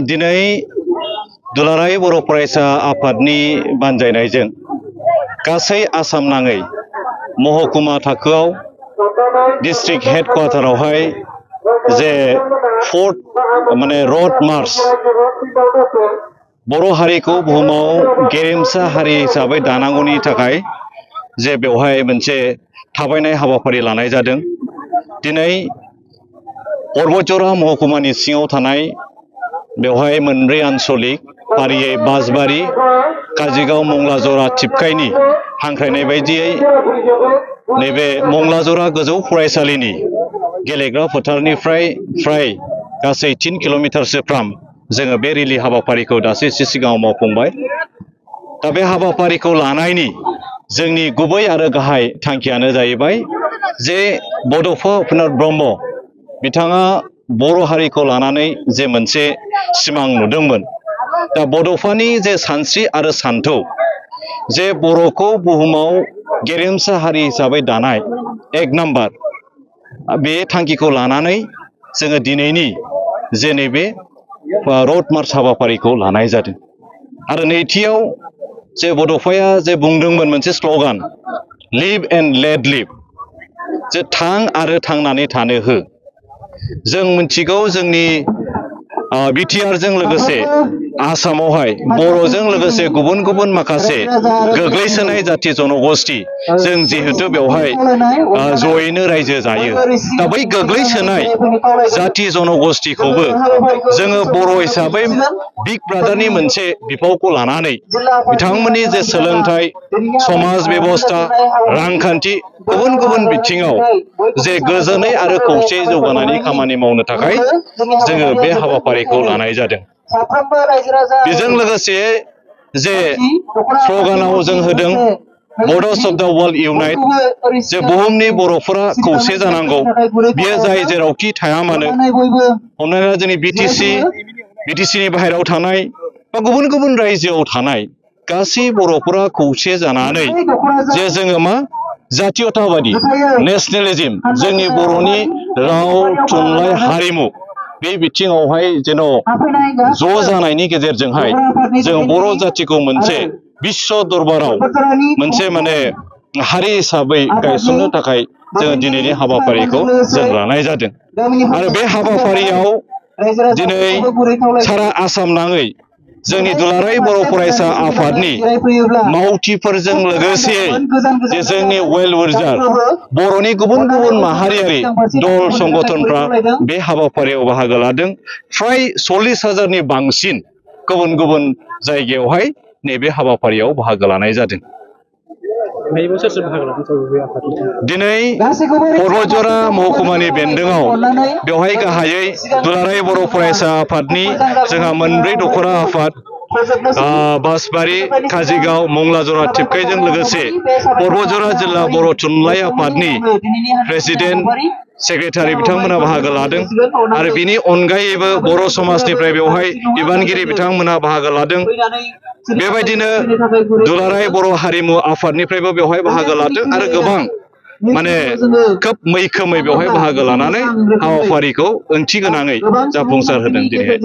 दिनै दुलाराय बर' फरायसा आफादनि बानजायनायजों गासै आसाम नाङै महकुमा थाखोआव डिस्ट्रिक्ट हेडक्वार्टारावहाय जे फोर्थ माने रोड मार्च बर' हारिखौ बुहुमाव गेरेमसा हारि हिसाबै दानांगौनि थाखाय जे बेवहाय मोनसे थाबायनाय हाबाफारि लानाय जादों। दिनै पर्बतजरा महकुमानि सिङाव थानाय बेवहाय मोनब्रै आन्सलिक फारियै बासबारि काजिगाव मंलाजरा थिपकाइनि हांख्रायनाय बायदियै नैबे मंलाजरा गोजौ फरायसालिनि गेलेग्रा फोथारनिफ्राय फ्राय गासै 3 किल'मिटारसो फ्राम जोङो बे रिलि हाबाफारिखौ दासो एसे सिगाङाव मावफुंबाय। दा बे हाबाफारिखौ लानायनि जोंनि गुबै आरो गाहाय थांखियानो जाहैबाय जे बड'फा उपेन्द्र ब्रह्म बिथाङा बर' हारिखौ लानानै जे मोनसे सिमां नुदोंमोन। दा बड'फानि जे सानस्रि आरो सान्थौ जे बर'खौ बुहुमाव गेरेमसा हारि हिसाबै दानाय एक नाम्बार बे थांखिखौ लानानै जोङो दिनैनि जे नैबे रोड मार्च हाबाफारिखौ लानाय जादों। आरो नैथियाव जे बड'फाया जे बुंदोंमोन मोनसे स्ल'गान लिभ एन्ड लेट लिभ, जे थां आरो थांनानै थानो हो। जों मिथिगौ जोंनि बिटिआरजों लोगोसे आसामावहाय बर'जों लोगोसे गुबुन गुबुन माखासे गोग्लैसोनाय जाथि जनगोष्ठी जों जिहेतु बेवहाय जयैनो रायजो जायो। दा बै गोग्लैसोनाय जाथि जनगोष्ठीखौबो जोङो बर' हिसाबै बिग ब्रादारनि मोनसे बिफावखौ लानानै बिथांमोननि जे सोलोंथाइ, समाज बेबस्था, रांखान्थि गुबुन गुबुन बिथिङाव जे गोजोनै आरो खौसेयै जौगानायनि खामानि मावनो थाखाय जोङो बे हाबाफारिखौ लानाय जादों। बेजों लोगोसे जे स्ल'गानाव जों होदों बर्डर्स अफ द वर्ल्ड इउनाइट, जे बुहुमनि बर'फोरा खौसे जानांगौ। बियो जाय जेरावखि थाया मानो, हमना ला जोंनि बिटिसिनि बाहेरायाव थानाय बा गुबुन गुबुन रायजोआव थानाय गासै बर'फोरा खौसे जानानै जे जोङो मा जातीयताबादि नेसनेलिज्म जोंनि बर'नि राव थुनलाइ हारिमु बे बिथिङावहाय जेन' ज' जानायनि गेजेरजोंहाय जों बर' जाथिखौ मोनसे बिश्व दरबाराव मोनसे माने हारि हिसाबै गायसननो थाखाय जोङो दिनैनि हाबाफारिखौ जों लानाय जादों। आरो बे हाबाफारियाव दिनै सारा आसाम नाङै जोंनि दुलाराय बर' फरायसा आफादनि मावथिफोरजों लोगोसेयै जे जोंनि वेल विशार बर'नि गुबुन गुबुन माहारियारि दल संगठनफ्रा बे हाबाफारियाव बाहागो लादों। फ्राय 40,000नि बांसिन गुबुन गुबुन जायगायावहाय नैबे हाबाफारियाव बाहागो लानाय जादों। दिनै पर्बतजरा महकुमानि बेन्दोङाव बेवहाय गाहायै दुलाराय बर' फरायसा आफादनि जोंहा मोनब्रै दख'रा आफाद बासबारि, काजिगाव, मंलाजरा थिपकाइजों लोगोसे पर्बतजरा जिल्ला बर' थुनलाइ आफादनि प्रेसिडेन्ट सेक्रेटारि बिथांमोना बाहागो लादों। आरो बिनि अनगायैबो बर' समाजनिफ्राय बेवहाय बिबानगिरि बिथांमोना बाहागो लादों। बेबायदिनो दुलाराय बर' हारिमु आफादनिफ्रायबो बेवहाय बाहागो लादों आरो गोबां माने खोब मैखोमै बेवहाय बाहागो लानानै हाबाफारिखौ ओंथि गोनाङै जाफुंसार होदों दिनैहाय।